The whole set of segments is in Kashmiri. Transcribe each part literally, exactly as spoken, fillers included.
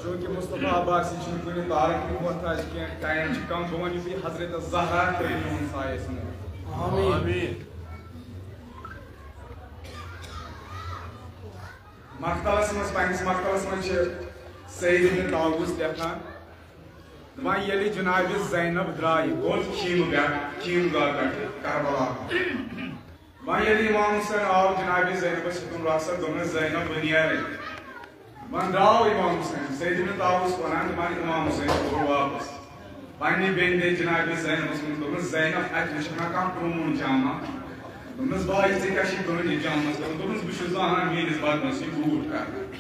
چونکہ مصطفیٰ عباسی چھُنہٕ کُنہِ تعارُفُک محتاج کینٛہہ، ٹایم چھُ کم، بہٕ وَنہٕ یُتُے حضرت زہرا تہٕ میون سایہِ ٲسۍ نہٕ۔ آمین۔ مقتلس منٛز، پننِس مقتلس منٛز چھِ سید ابن طاووس لیکھان، دپان، ییٚلہِ جناب زینب درٛایہِ، گوٚو خیمہٕ پٮ۪ٹھ، خیمہٕ گاہ پٮ۪ٹھ کربلا۔ وۄنۍ ییٚلہِ امام حسین آو، جناب زینبس ہیوٚتُن رۄخصت، دوٚپنس، زینب، بہٕ نیرے۔ وۄنۍ درٛاو امام حسین، سید ابن طاووس ونان، دپان، امام حسین کوٚر واپس۔ پننہِ بیٚنہِ دِتۍ جناب زینبس منٛز، دوٚپنس، زینب، اتہِ وٕچھکھ نا کانٛہہ پرٛون جامہ؟ دوٚپنس، بھائی، ژےٚ کیٛاہ چھُے تُہنٛدِس جامس کرُن؟ دوٚپنس، بہٕ چھُس زانان، میٲنِس بدنس چھِ بوٗٹھ کران۔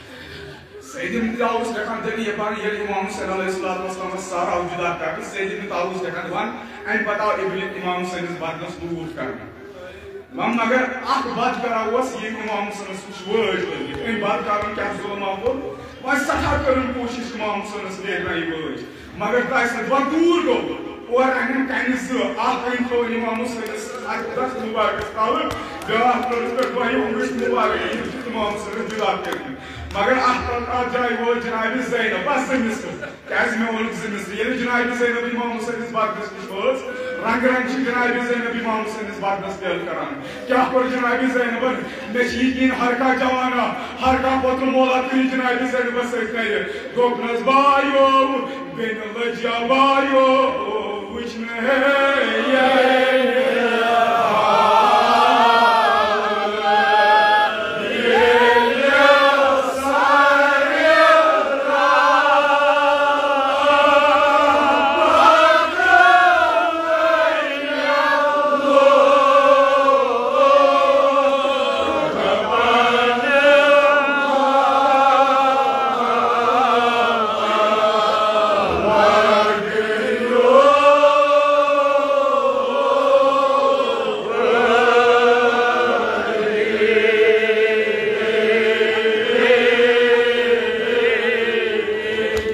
سید ابن طاووس لیکھان، دٔلیٖل یہِ پَرُن، ییٚلہِ امام حسین علیہ الصلوۃ والسلامس سر آو جدا کرنہٕ، سید ابن طاووس لیکھان، دپان، امہِ پتہٕ آو ابن امام حسینس بدنس بوٗٹھ کرنہٕ۔ وۄنۍ مگر اکھ بد کرا اوس، ییٚمۍ امام حسینس وٕچھ وٲج کٔرمٕتۍ۔ أمۍ بد کرن کیٛاہ ظلم آو کوٚرمُت؟ وۄنۍ سٮ۪ٹھاہ کٔرٕن کوٗشِش امام حسینس نیرِ نہ یہِ وٲج، مگر تَس نہٕ، دپان، دوٗر گوٚو۔ اورٕ اَنن کَنہِ زٕ، اکھ أنۍ تھوٚو امام حسینس اَتھ دست مُبارکس تَل، بیٛاکھ کٔرٕس پٮ۪ٹھ دۄیو أنٛگٕچھ مُبارک، یِم چھِ امام حسینس جدا کٔرمٕتۍ۔ مگر اَتھ پتہٕ اَتھ جایہِ وٲژ جناب زینب، بس زٕ مِصرٕ۔ کیٛازِ مےٚ ووٚنُکھ زٕ مِصرٕ۔ ییٚلہِ جناب زینب امام حسینس بدنس نِش وٲژ، رنٛگہٕ رنٛگہٕ چھِ جناب زینب امام حسینس بدنس پیل کران۔ کیٛاہ کوٚر جناب زینبن؟ مےٚ چھِ یقین، ہر کانٛہہ جوانا، ہر کانٛہہ پۄتُر مولا تُلہِ جناب زینبس سۭتۍ کرِ۔ دوٚپنس، بایو، بیٚنہِ لٔجیا بایو، وٕچھنہٕ ہے۔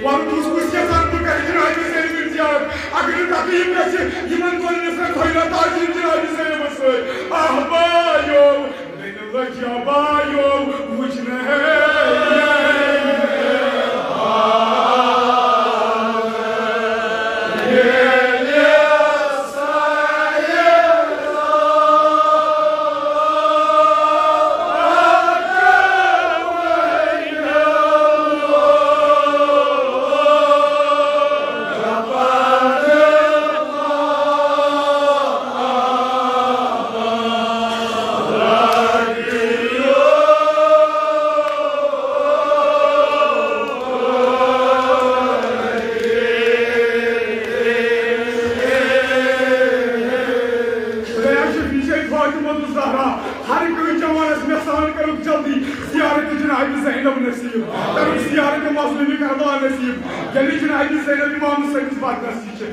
وَنُن اوس کُس یَژھان بہٕ کَرٕ جنابِ زینبٕنۍ زیارت؟ اگر نہٕ تکلیٖف گژھِ، یِمَن دۄن نِسَن تھٲیِو تعظیٖم جنابِ زینبَس سۭتۍ۔ آہ بایو، بیٚنہِ لٔجیا بایو، وٕچھنہٕ ہے۔ خۄدایا چھُ فیٖشے فاطمہ الزہرا، ہر کٲنٛسہِ جوانس مےٚ سان کٔرٕکھ جلدی زیارت جناب زینب نصیب، کٔرٕکھ زیارت مظلوم کربلا نصیب، ییٚلہِ جناب زینب امام حسینس بدنصیب چھِ۔